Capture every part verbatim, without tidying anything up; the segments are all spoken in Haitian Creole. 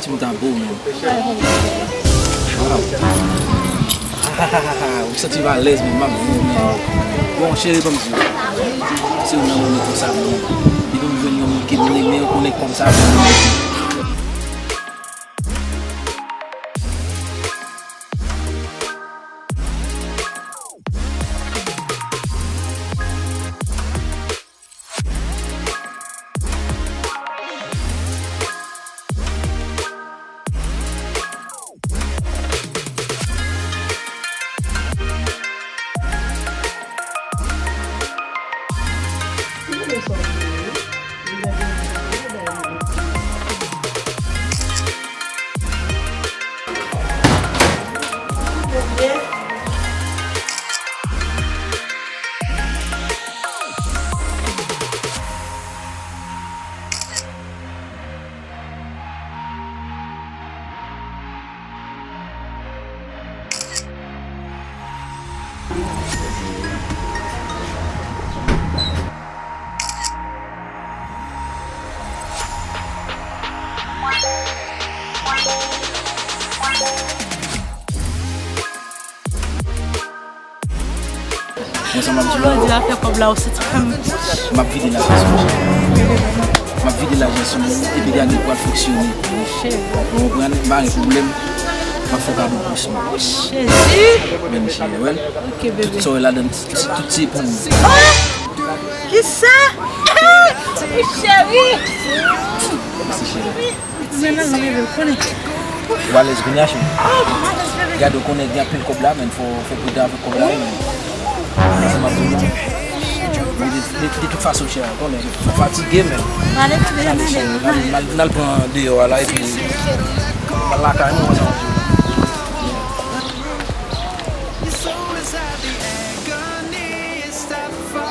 M ta bo, men. Wow. Ou santi m alèz, men m ap viv, men. Bon, cheri, ban m di w. Se ou nan mwen konsa, men. Depi m jwenn yon moun ki m renmen, ou konnen kòm sa fè m. Mwen sa m ap di w ankò. Jodi a fè kòb la, ou santi fè m. M ap vide lajan sou mwen. M ap vide lajan sou mwen, epi gade pou al fonksyone. Ou konprann? M pa gen pwoblèm. M ap fè w kado plis mwen. Jezi! Men cheri, wè l. Ok, bebe. Tout sa w wè ladan l, tout se pou ou. Ah! Kisa? Cheri! Mèsi, cheri. Ou alèz kounye a, cheri. Gade, ou konnen gen anpil kòb la, men fò w fè pridan avèk kòb la, wi, men. Sa m ap di w la. Men de, de, de tout fason, cheri, ou konnen, ou fatige, men. N al pran deyò a la, epi m al lakay mwen, wè sa m ap di w la.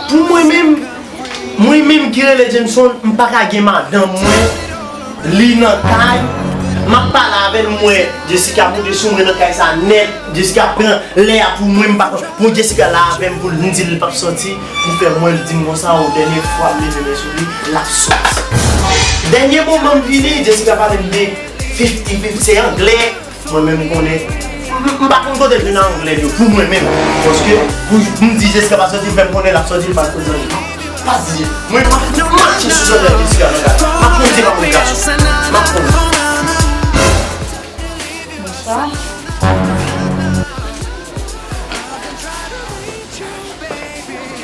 Pou mwen menm, mwen menm ki rele Jameson, m pa ka gen madanm mwen, li nan kay, m ap pale avè l, m wè Jessica pote sou mwen nan kay sa nèt, Jessica pran lè a pou mwen, m pa konn, pou Jessica la avè m, pou l, m di l l p ap sòti, pou fè m wè l di m konsa, o dènye fwa m leve men sou li, l ap sòti. Dènye moman m vini, Jessica pale m de fifty fifty, se anglè. Mwen menm m konnen. M, m, m pa konn kote l jwenn anglè yo pou mwen menm. Paske pou m di Jessica pa sòti, l fè m konnen l ap sòti, l pa sòti anyen. Pa di. Mwen, m ap, m ap mache sou zòrèy Jessica nan gade. M ap monte pa moun gason. M ap monte. Bonswa.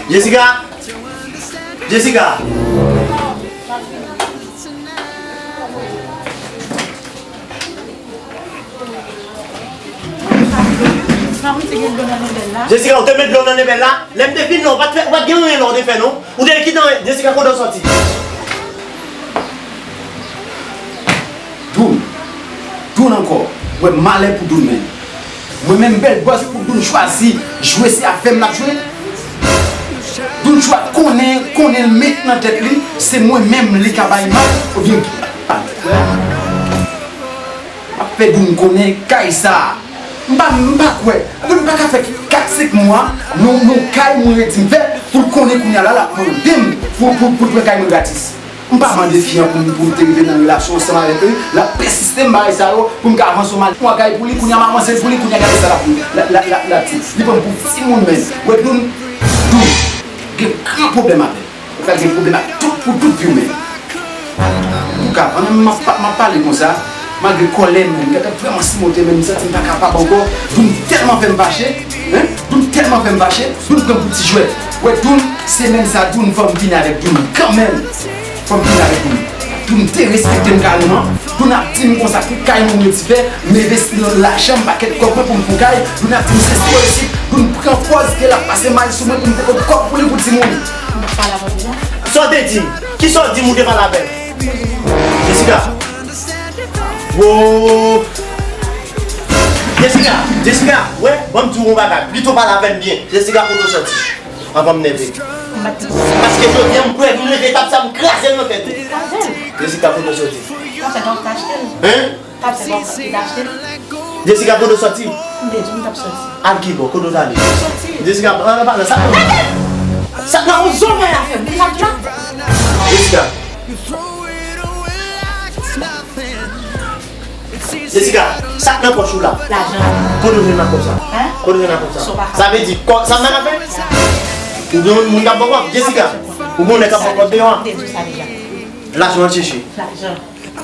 Jessica! Jessica! Jessica, ou te met dlo nan nenpèl la? Lè m te vin la, ou pa t fè, ou pa t gen anyen la, ou te fè non? Ou te kite anyen, Jessica, kote w sòti? Doun. Doun ankò. Mwen malè pou Doun menm. Mwen menm bèl bòs pou Doun chwazi jwe se avè m l ap jwe. Doun chwa konnen, konnen l met nan tèt li, se mwen menm li ka bay mal, oubyen m ap fè Doun konnen kay sa a. M pa, m pa kwè. Doun pa ka fè kat, senk mwa, nan, nan kay mwen redi m fè, pou l konnen kounye a la, l ap mande m pou, pou, pou l pran kay mwen gratis. M pa mande fi an pou m, pou m te rive nan relasyon ansanm avèk li. L ap pèsiste m bagay sa yo, pou m ka avanse yon mal. Mwen kay pou li, kounye a m avanse l pou li, kounye a gade sa l ap, l ap, l ap, l ap, l ap di. Li pran m pou timoun menm. Wè Doun, Doun, gen gran pwoblèm avè l. Ou pral gen pwoblèm ak tout, pou tout vi w menm. Antouka, pandan m ap, m ap pale konsa, malgre kòlè m, m gentan vrèman simonte, men m santi m pa kapab ankò. Doun tèlman fè m fache, hein? Doun tèlman fè m fache, Doun pran m pou ti jwèt. Wè, Doun, semèn sa, Doun, fò m vini avèk Doun kanmenm. Fò m vini avèk Doun. Doun derespekte m kareman. Doun ap di m konsa, tout kay mwen redi fè, m envesti nan lajan m, pakèt kòb mwen pou m fon kay. Doun ap di m se sou resit. Doun pran pòz ke l ap pase mal sou mwen pou m te pot kòb pou li pou timoun. Sa w te di m? Kisa w di m ou te pale avè m? Jessica. Wo. Jessica, Jessica, wè, ban m di w yon bagay. Pito pale avè m byen. Jessica, kote w sòti? Anvan m nève. Paske jodi a m kwè m leve tap sa m kraze l nan tèt ou. Kraze l. Jessica, kote w sòti? Konsa, donk, t achte l. Hein? T ap sòti, t achte l. Jessica, kote w sòti? M te di w m t ap sòti. Al ki bò? Kote w t ale? Sòti. Jessica, pran nan pale sa. Sa nan yon zòn mwen afè m. Deja m di w. Jessica. You throw it away like it's nothing. Jessica, sa k nan pòch ou la? Lajan. Kote w jwenn nan kòb sa? Hein? Kote w jwenn nan kòb sa? Sa vle di, kò, sa m nan fè? Ou gen yon moun k ap ba w kòb? Jessica, ou gen yon nèg k ap ba w kòb deyò a? Lajan w al chèche. Lajan.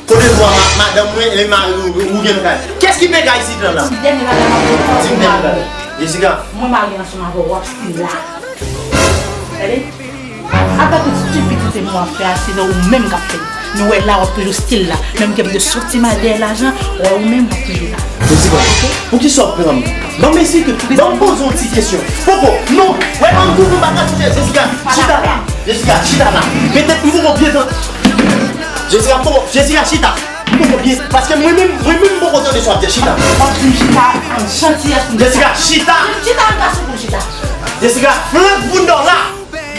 Kote dwa ma-, madanm mwen e mari w, ou gen nan kay? Kiyès ki peye kay isit la? Di m dènye bagay m ap di w. Di m dènye bagay. Jessica. Mwen marye ansanm avè w, w ap still la. Tande? Apa tout stupidité nou ap fè a, se nan ou menm k ap fè l. Nou wè la, w ap toujou still la. Menm ke m te soti m al dèyè lajan, w wè ou menm w ap toujou la. Jessica, poukisa w ap pran m? Ban m esplike, ban m poze yon ti kesyon. Poko, non, wè ban m kouvri bagay sou Jessica, chita la. Jessica, chita la. Petèt m poko byen tande. Jessica, m poko, Jessica, chita. M poko byen, paske mwen menm, mwen menm m poko tande sa w ap di, chita. W ap di m chita, an jantiyès pou m chita. Jessica, chita. Chita, an gason pou m chita. Jessica, flank bounda w la.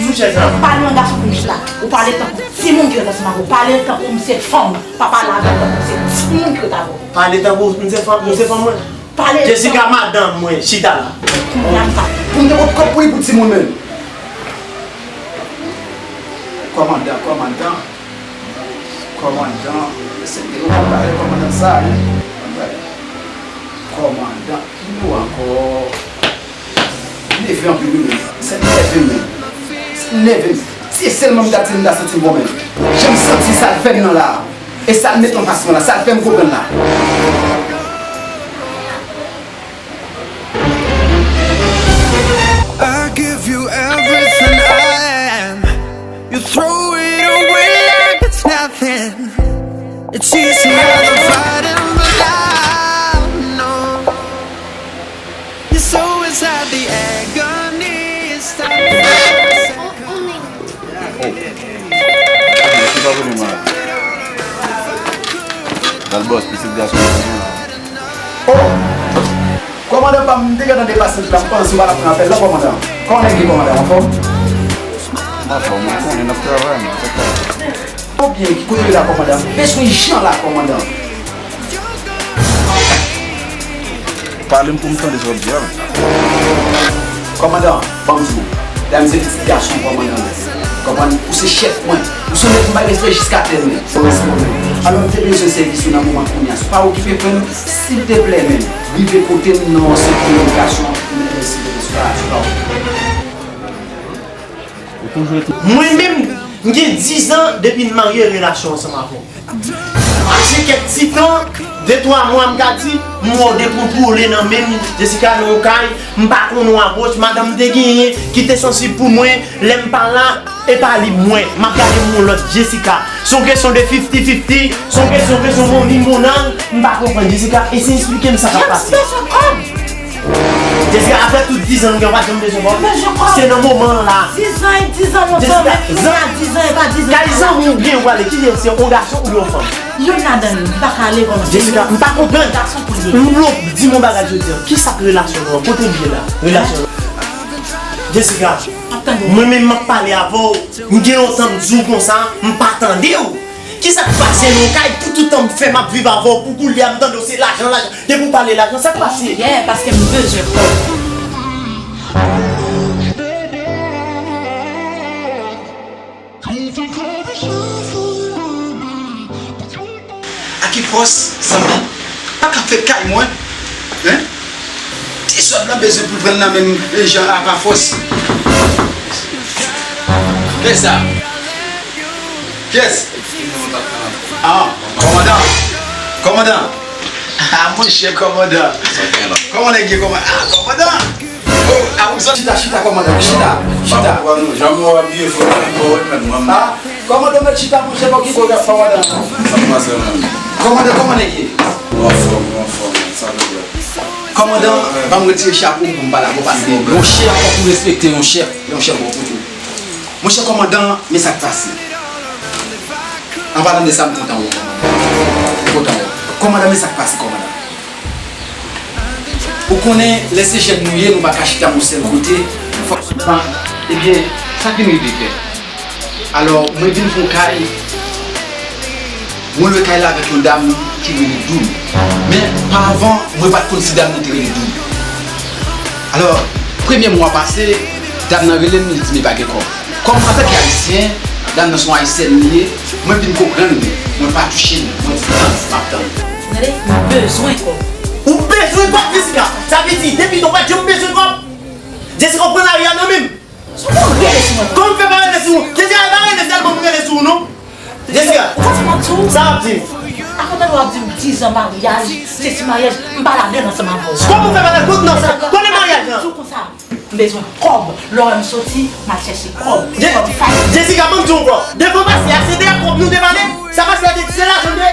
Sou chèz la. Pale yon gason pou m chita. Ou pale tankou timoun ki ret ansanm avè w. Pale l tankou m se fanm. Pa pale avè l tankou se timoun ki ret avè w. Pale tankou m se fanm, m se fanm mwen. Pale l Jessica, tankou madanm mwen, chita la. Kounye a m pa. Pou m te pot kòb pou li pou timoun menm. Kòmandan, kòmandan. Kòmandan. Se te nou pale kòmandan sa, wi. Kòmandan. Ki mo ankò? Nève anpil wi menm. Sa nève m menm. Sa nève m. Si e sèlman m ta di l m ta santi m bon menm. Jan m santi sa l fè m nan la. E sa l met anfas mwen la. Sa l fè m konprann la. I give you everything I am. You throw it away like it's nothing. It's easier than fighting, but I know. Your soul inside the agony is time for a second. Oh. Ki pa vini, man. Dal bòs, pitit gason. Oh! Kòmandan pa m, m te gentan depase tout la, m panse w pa t ap pran apèl la, kòmandan. Kòman nèg ye, kòmandan, anfòm? Anfòm, ou konnen n ap travay, man, se pa. Ou byen, ki kote w ye la, kòmandan? M bezwen jan la, kòmandan. Pale m pou m tande sa w ap di a. Kòmandan, ban m di w. Dam se pitit gason kòmandan. Konprann? Ou se chèf mwen. Ou se yon nèg m bay respè jiska tè mwen. Ou respè mwen. Alò, m te bezwen sèvis ou nan moman kounye a. Si w pa okipe frè m, silteplè, men, rive kote m nan yon senk kominikasyon, men, silteplè, si w pa, si w pa okipe. Mwen menm, m gen diz an depi n marye, relasyon ansanm avè w. Achte kèk ti tan, de twa mwa, m ka di, m wè w dekontwole nan men m, Jessica nan yon kay, m pa konn ou apwoch, madanm m te genyen, ki te sansib pou mwen, lè m pa la, e pa li m wè, m ap gade m yon lòt Jessica. Se yon kesyon de fifty fifty, se yon kesyon, kesyon money, money, m pa konprann Jessica, eseye esplike m sa k ap pase. Jessica, apre tout diz an nou gen, w pa t janm bezwen kòb? Bezwen kòb. Se nan moman an la. Diz an e diz an lontan, men kounye a diz an e pa diz an. Kay zanmi w gen ou prale, ki se yon gason oubyen yon fanm? Youn ladan yo, li pa ka ale kòm se Jessica, m pa konprann. Gason pou l ye. M vle w di m yon bagay jodi a. Kisa k relasyon nou an? Kote l ye la? Relasyon nou an. Jessica, mwen menm m ap pale avè w. M gen lontan m di w konsa, m pa tande w. Kisa k pase nan yon kay pou tout tan m fè m ap viv avè w, pou koulye a m tande w se lajan, lajan. Depi w pale lajan, sa k pase? Yeah, paske m bezwen kòb. A ki fòs, zanmi? Pa ka fè kay mwen, hein? Dezòd lan bezwen pou l pran nan menm jan a pa fòs. Kiyès sa? Kiyès? Ah, kòmandan. Kòmandan. Ah, monchè, kòmandan. Kòman nèg ye, kòmandan? Ah, kòmandan. Oh, ah, ou sòti. Chita, chita, kòmandan, chita, chita. Janm wè w abiye fò, janm wè w remèt mwen. Ah, kòmandan, mèt chita, monchè, pa okipe w, kòmandan. Sa k pase menm? Kòmandan, kòman nèg ye? Nou anfòm, nou anfòm, sa nou vle. Kòmandan, ban m retire chapo m pou m pale avè w, paske yon chèf fòk ou respekte yon chèf, yon chèf bon pou tou. Monchè kòmandan, men sa k pase. An palan de sa, m kontan wè w, kòmandan. M kontan wè w. Kòmandan, men sa k pase, kòmandan. Ou konnen, lè se jèn nou ye, nou pa ka chita yon sèl kote. Fòk, ebyen, sa k vin rive fè? Alò, mwen vin fè yon kay, mwen lwe kay la avèk yon dam ki rele Doul. Men, pavan, mwen pa t konn si dam nan te rele Doul. Alò, premye mwa pase, dam nan rele m, li di m li pa gen kòb. Kòm antanke Ayisyen, dam nan se yon Ayisyèn li ye, mwen vin konprann li. Mwen pa touche li. Mwen di, "Tann, m ap tann." M bezwen kòb. Ou bezwen kòb, Jessica? Sa vle di, depi nou pa janm bezwen kòb, Jessica, ou pran lari a nan men m. Sa w rele sou mwen? Kòman m fè pa rele sou ou? Jessica, e pa rele sèlman m rele sou ou, non. Jessica, ou konn sa m ap di w? Sa w ap di m? Akote w ap di m diz an maryaj, se si maryaj, m pa ladann ansanm avè w. Kòman w fè pa ladann? Kote nan sa? Kote maryaj lan? M bezwen kòb. Lè w wè m soti, m al chèche kòb. Je- Kòb fay. Jessica, ban m di w ankò. Devan pase a, se de kòb nou te pale. Sa pase a te di se lajan m te.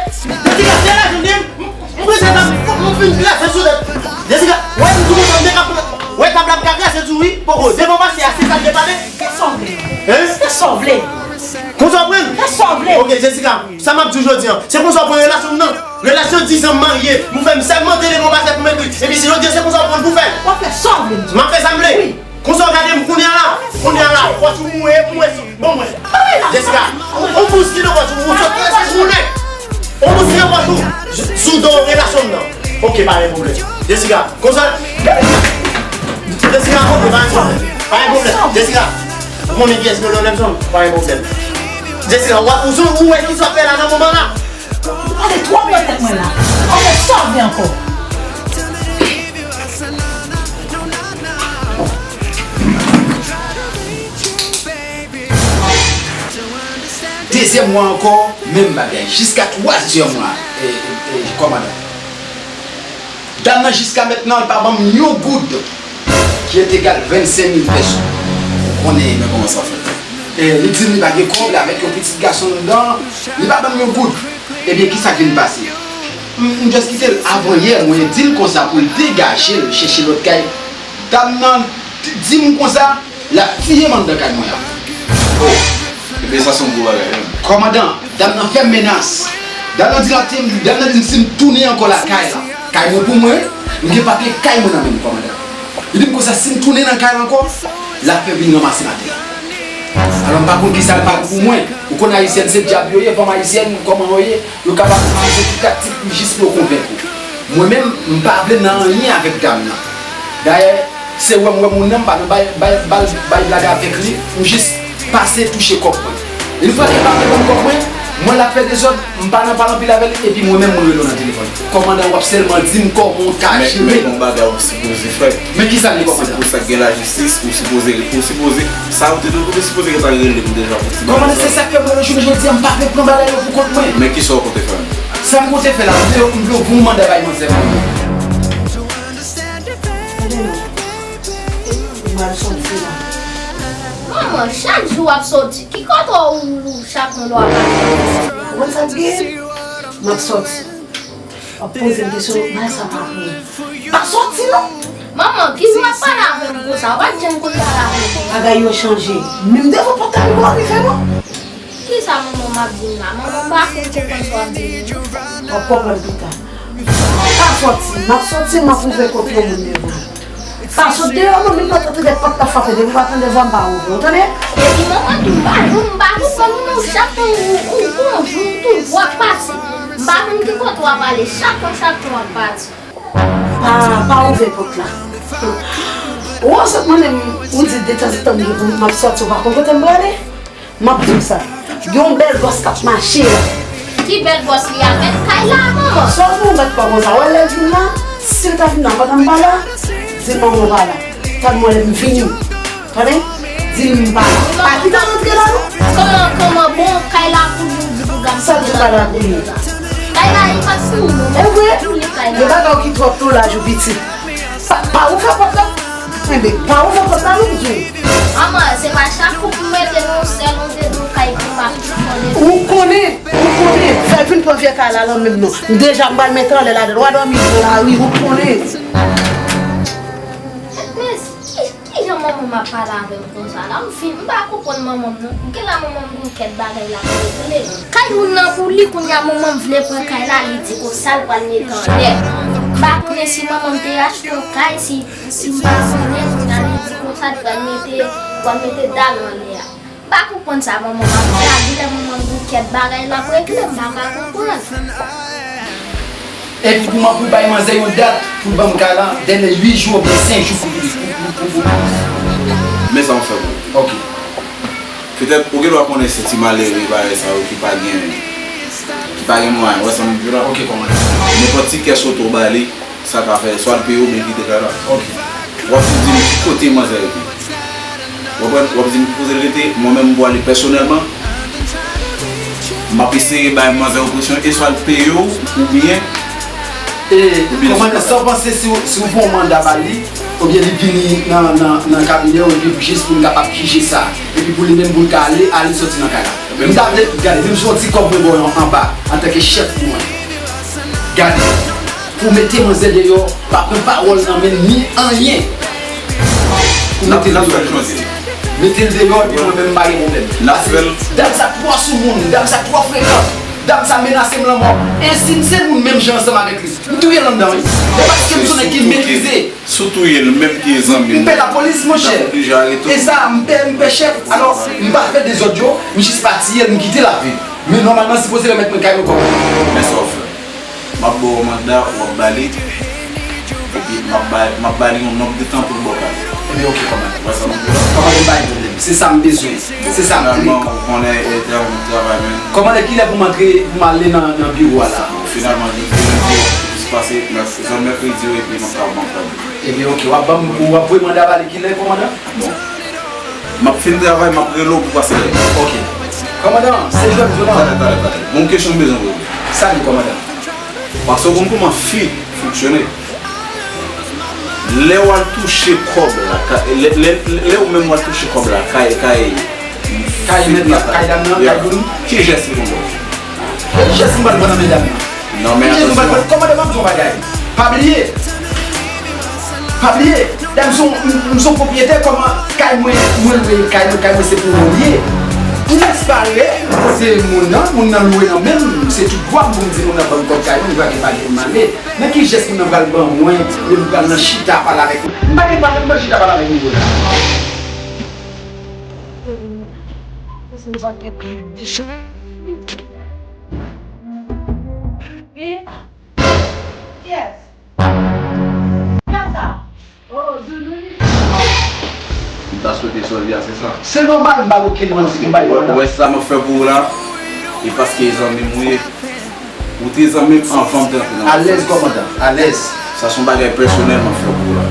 Jessica, se lajan m te. M, m prese nan, m fin kraze sou tèt. Jessica, wè m di w konsa, m te ka pran. Wè tab la m ka kraze sou wi. Poko, devan pase a, se sa n te pale. Fè sa w vle. Hein? Fè sa w vle. Konsa w pran? Fè sa w vle. Ok, Jessica, sa m ap di w jodi a, se konsa w pran relasyon m nan. Relasyon diz an m marye, nou fè m sèmante devan pastè pou m ekri. Epi si jodi a se konsa w pran l pou fè l. W ap fè sa w vle m di w. M ap fè sa m vle. Wi. Konsa w gade m kounye a la. Kounye a la, pòch ou mouye, mouye sou. Bon, mwen. Jessica, on bous ki nan pòch ou, ou sot prèske jounen. On bous ki nan pòch ou, sou do relasyon m nan. Ok, pa gen pwoblèm. Jessica, konsa. Jessica, ok, pa gen pwoblèm. Pa gen pwoblèm. Jessica, ou konnen kiyès ke Leonelson? Pa gen pwoblèm. Jessica, ou, ou, ou wè ki sa w ap fè la nan moman la? Ou pale twòp nan tèt mwen la. Ou fè sa w vle ankò. Dezyèm mwa ankò, menm bagay. Jiska twazyèm mwa, e, e, e, kòmandan. Dam nan jiska mentnan, li pa ban m yon goud ki ete egal vennsenk mil pèso. Ou konnen men kòman sa fèt. E, li di m li pa gen kòb, li avèk yon pitit gason anndan, li pa ban m yon goud. Ebyen, kisa k vin pase? M, m just kite l avan yè, mwen di l konsa pou l degaje l, chèche lòt kay. Dam nan di m konsa, l ap tiye m anndan kay mwen an. Oh, ebyen sa se yon gwo bagay, wi. Kòmandan, dam nan fè m menas. Dam nan di l ap tiye m, dam nan di m si m tounen ankò lakay la, kay mwen pou mwen, m gen papye kay mwen nan men m, kòmandan. Li di m konsa, si m tounen nan kay la ankò, l ap fè vin ranmase m atè. Alò, m pa konn kisa l pa pou mwen. Ou konn Ayisyèn se dyab yo ye, fanm ayisyèn, kòman yo ye? Yo kapab itilize tout taktik pou jis pou yo konvenk ou. Mwen menm, m pa vle nan anyen avèk dam nan. Dayè, se wè m wè moun nan, m pa nan bay, bay, bay, bay blag avèk li, m jis pase touche kòb mwen. Yon fwa ke l pa vle ban m kòb mwen, mwen l ap fè dezòd, m pa nan pale anpil avè l, epi mwen menm mwen rele w nan telefòn. Kòmandan, w ap sèlman di m kòman w ka jere. Men, men gon bagay w ap sipoze fè. Men kisa l ye, kòmandan? Se pou sa k gen lajistis, ou sipoze, ou sipoze, sa ou te dwe, ou te sipoze gentan rele m deja pou ti bagay sa. Kòmandan, se sa k fè mwen, jounen jodi a, m pa vle pran bagay yo pou kont mwen. Men kisa w konte fè menm? Sa m konte fè la, m vle, m vle w voye yon manda bay manzè mwen. Tande non. M al soti la. Manman, chak jou w ap soti. Ki kote w, ou, ou chak moun w ap pase? Ou konn sa k gen? M ap soti. W ap poze m kesyon, bagay sa pa vre. Pa soti non. Manman, ki jan w ap pale avè m konsa? Ou pa t janm konn pale avè m. Bagay yo chanje. Menm devan pòt la, ou pa rive non. Kisa manman m ap di m la? Manman m pa fin konprann sa w ap di m. W ap konprann pita. Pa soti, m ap soti, m ap ouvè kòt yon moun devan. Pa sot deyò non, menm lè w tande pòt la frape, depi w pa tande vwa m pa ouvri, w tande? Epi manman tou, m pa janm, m pa konprann ou non, chak tan ou, ou, ou, ou, ou ap pase. M pa konn ki kote w ap ale, chak tan, chak tan w ap pati. Pa, pa ouvè pòt la. Ou sot mande m, ou di detanzantan m, m ap soti, ou pa konn kote m prale? M ap di w sa, gen yon bèl bòs k ap mache la. Ki bèl bòs li a? Mèt kay la, manman. Sa w di w mèt pa konsa? Wè lè l vin la, si l ta vin la pandan m pa la, di l manman w pa la. Tann mwen lè m vini. Tande? Di l m pa la. Pa kite l antre la non. Kòman, kòman, bon, kay la pou li, ou di pou dam. Sa l di pa la pou li. Kay la, li pa pou ou non. E vre? Pou li kay la. Gen bagay ki twòp tou laj ou piti. Pa, pa ouvè pòt la. Enben, pa ouvè pòt la non, pitit. Manman, se pa chak kou pou mete yon sèl, yon de, yon kay pou pa fè de. Ou konnen, ou konnen. Fè l vin pran vyè kay la nan men m non. Deja m pral mete anlè ladan l. W a dòmi nan lari, ou konnen. Men, ki, ki jan manman m ap pale avè m konsa la? M fin, m pa konprann manman m non. Gen la manman m gon kèk bagay l ap regle. Kay moun nan pou li, kounye a manman m vle pran kay la, li di konsa l pral mete anlè. M pa konnen si manman m te achte yon kay, si Si m pa konnen, kounye a li di konsa, li pral mete, pral mete dam anlè a. M pa konprann sa manman m ap di a, genlè manman m gon kèk bagay l ap regle, m pa ka konprann. Epi kouman pou bay manzè yon dat pou l ban m kay la, dènye uit jou oubyen senk jou pou, pou, pou, pou, pou. Men sa m fè pou ou. Ok. Petèt, ou gendwa konnen se ti malere bagay sa yo ki pa gen, ki Pa gen mwayen, w wè sa m di w la? Ok, kòmandan. Nenpòt ti kès oto w ba li, sa ka fè, swa l peye w oubyen l kite kay la. Ok. W ap vin di m ki kote manzè rete. W konprann? W ap di m ki kote l rete, mwen menm m pwale pèsonèlman. M ap eseye bay manzè yo presyon, e swa l peye w, oubyen, E, oubyen kòmandan, sa w panse si w, si w fè yon manda ba li, oubyen li vini nan, nan, nan kabinè w, epi jis pou n kapab jije sa, epi pou li menm pou l ka ale, ale soti nan kay la? M ta vle, gade, menm si yon ti kòb mwen ba w anba, antanke chèf pou mwen. Gade, pou mete manzè deyò, pa pran pawòl nan men l, ni anyen. Pou mete l deyò. Mete l deyò, epi mwen menm m pa gen pwoblèm. Paske dam sa twò sou moun, dam sa twò frekan. Dam sa menase m lanmò. E si m se moun menm jan ansanm avèk li, m touye l anndan, wi. Se paske m se yon nèg ki metrize. Si w touye l, menm ki zanmi m, m pè lapolis, monchè. E sa, m pè, m pè chèf. Alò, m pa fè dezòd yo, m jis pa tiye l, m kite l ap viv. Men nòmalman, sipoze remèt mwen kay mwen kòb. Men sa w fè. M ap ba w manda, w ap ba li. Epi m ap ba, m ap ba li yon nonb de tan pou l ba w kay. Ebyen, ok, kòmandan. Wè sa m di w la? Kòmandan, m pa gen pwoblèm. Se sa m bezwen. Se sa m vle. Finalman, ou konnen, e, travay, travay, men. Kòmandan, kilè pou m antre, pou m ale nan, nan biwo a la? Bon, finalman, jodi lendi, jis pase, mèk-, zòn mèkredi yo, epi m ap ka ban m kòb. Ebyen, ok, w ap ban m, w ap voye manda ba li kilè, kòmandan? Bon. M ap fin travay, m ap rele w pou pase lè. Ok. Kòmandan, se jwèt vre, non? Talè, talè, talè. Bon, kesyon m bezwen poze w. Sa li, kòmandan? Paske w konn kòman fi fonksyone. Lè w al touche kòb la, ka, lè, lè, lè ou menm w al touche kòb la, kay, kay, kay mèt la, kay dam nan, kay boul. Ki jès li konn fè? Ki jès m pral pran nan men dam nan? Non, men atansyon. Ki jès m pral pran? Kòmandan, m ap di w yon bagay. Pa bliye. Pa bliye. Dam, m se yon, m, m se yon pwopwetè, kòman kay mwen, mwen lwe kay mwen, kay mwen se pou mwen li ye. M disparèt, se moun nan, moun nan lwe nan men m, se tout dwa m pou m di moun nan ban m kòb kay mwen, m pa gen pa gen m ale. Nan ki jès moun nan pral ban mwen, lè m pral nan chita pale avèk mwen? M pa gen pa menm nan chita pale avèk moun nan. Yes. Kasa. Oh, Doudou li. M ta swete sòl li a, se sa. Se nòmal, m pa gen okenn manti pou m bay kòb la. Ou wè sa m ap fè pou ou la? E paske e zanmi m ou ye. Ou te zanmi m anvan m te antre nan. Alèz, kòmandan, alèz. Sa se yon bagay pèsonèl m ap fè pou ou la.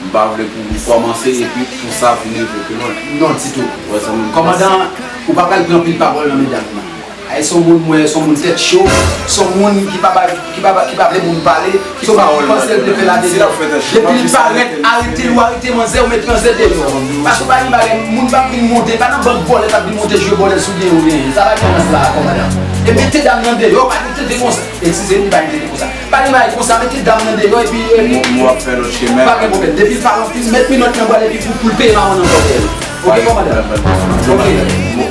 M pa vle pou m kòmanse epi pou sa vin rive pi lwen. Non, ditou. Ou wè sa m di? Kòmandan, ou pa pral pran anpil pawòl nan men dam nan. Ay, se yon moun, mwen, se yon moun tèt cho, se yon moun ki pa ba, ki pa ba, ki pa vle moun pale, se yon moun ki panse l te fè la deja. Depi li parèt, arete l, ou arete manzè, ou met manzè deyò. Paske w pa gen bagay, moun p ap vin monte, pa nan bank vòlè k ap vin monte jwe vòlè sou byen ou genyen. Sa pa gen nan sa, kòmandan. E mete dam nan deyò, pa gen tete konsa. Eskize m, li pa gen tete konsa. Pa gen bagay konsa, mete dam nan deyò, epi, epi. M, m ap fè lòt chemen. Pa gen pwoblèm. Depi l pale anpil, met minòt nan bwal, epi pou, pou l peye mawon nan kòdèl. Ok, kòmandan. Ok.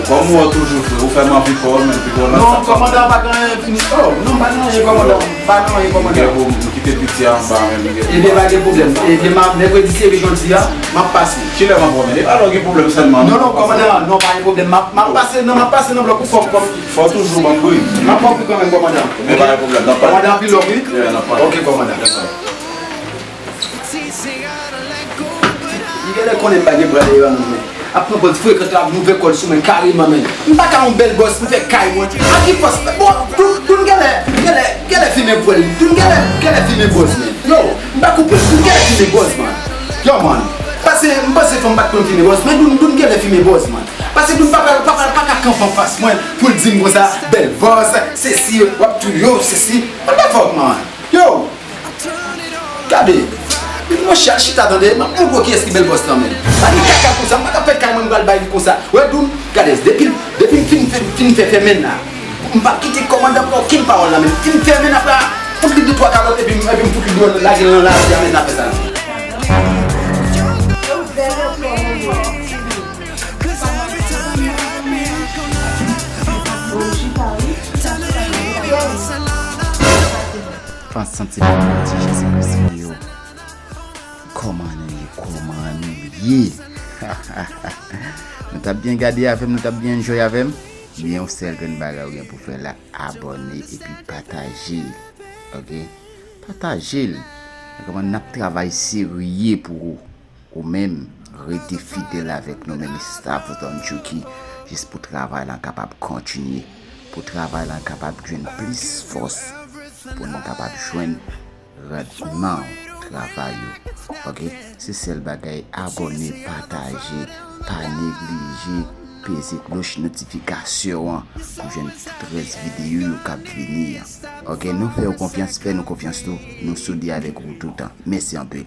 Kòm ou toujou fè, ou fè m anvi pawòl, men pi pawòl nan. Non, kòmandan, pa gen anyen fini. Oh, non, pa gen anyen, kòmandan. Pa gen anyen, kòmandan. Gen pou m kite piti a anba, men m gen. Ebyen, pa gen pwoblèm. Ebyen, m a, mèkredi se jodi a, m ap pase. Kilè m ap wè men? E pa lè w gen pwoblèm sèlman. Non, non, kòmandan, non, pa gen pwoblèm. M ap, m ap pase, non, m ap pase nan blòk ou fò, fò. Fò w toujou ban m bri. M ap ban w bri kanmenm, kòmandan. Ebyen, pa gen pwoblèm, n ap pale. Kòmandan, anpil love, wi. Yeah, n ap pale. Ok, kòmandan. Li genlè konnen m pa gen bra dèyè a non, men ap pran pòz frekant la, ap ouvè kò l sou mwen kareman, men. M pa ka yon bèl bòs, m fè kay mwen. A ki fòs? Bon, Doudou genlè, genlè, genlè fimen pwèl. Doudou genlè, genlè fimen bòz, men. Yo, m pa konprann. Doudou genlè fimen bòz, man. Yo, man. Pase, m panse fanm pa t konn fimen bòz, men Doudou, Doudou genlè fimen bòz, man. Pase Doudou pa, pa, pa, pa ka kanpe anfas mwen pou l di m konsa, bèl bòz, sesi, w ap touye w, sesi. What the fuck, man? Yo! Gade, monchè, al chita tande, m ap montre w kiyès ki bèl bòs nan men. Pa gen kaka konsa, m pa ka fè kay mwen m pral bay li konsa. Wè Doudou, gade, depi, depi m fin fè, fin fè fèmen la, m p ap kite kòmandan pran okenn pawòl nan men m. Fin fèmen apre a, fout li de twa kalòt epi, epi m fout li dwòl lage l nan lari a, men afè sa. Fan santi Bondye Jezi Kris mwen yo. Kòman nou ye? Kòman nou ye? Nou t ap byen gade avè m, nou t ap byen enjoy avè m. Byen, yon sèl grenn bagay ou gen pou fè la, abòne epi pataje l. Ok? Pataje l. Kòman n ap travay serye pou ou. Ou menm, rete fidèl avèk nou menm staff Don Chucky, jis pou travay lan kapab kontinye. pou travay lan kapab jwenn plis fòs, pou nou kapab jwenn randman travay yo. Ok, se sèl bagay, abòne, pataje, pa neglije peze kloch notifikasyon an pou jwenn tout rès videyo yo k ap vini an. Ok, nou fè w konfyans, fè nou konfyans tou, nou soude avèk ou toutan. Mèsi anpil.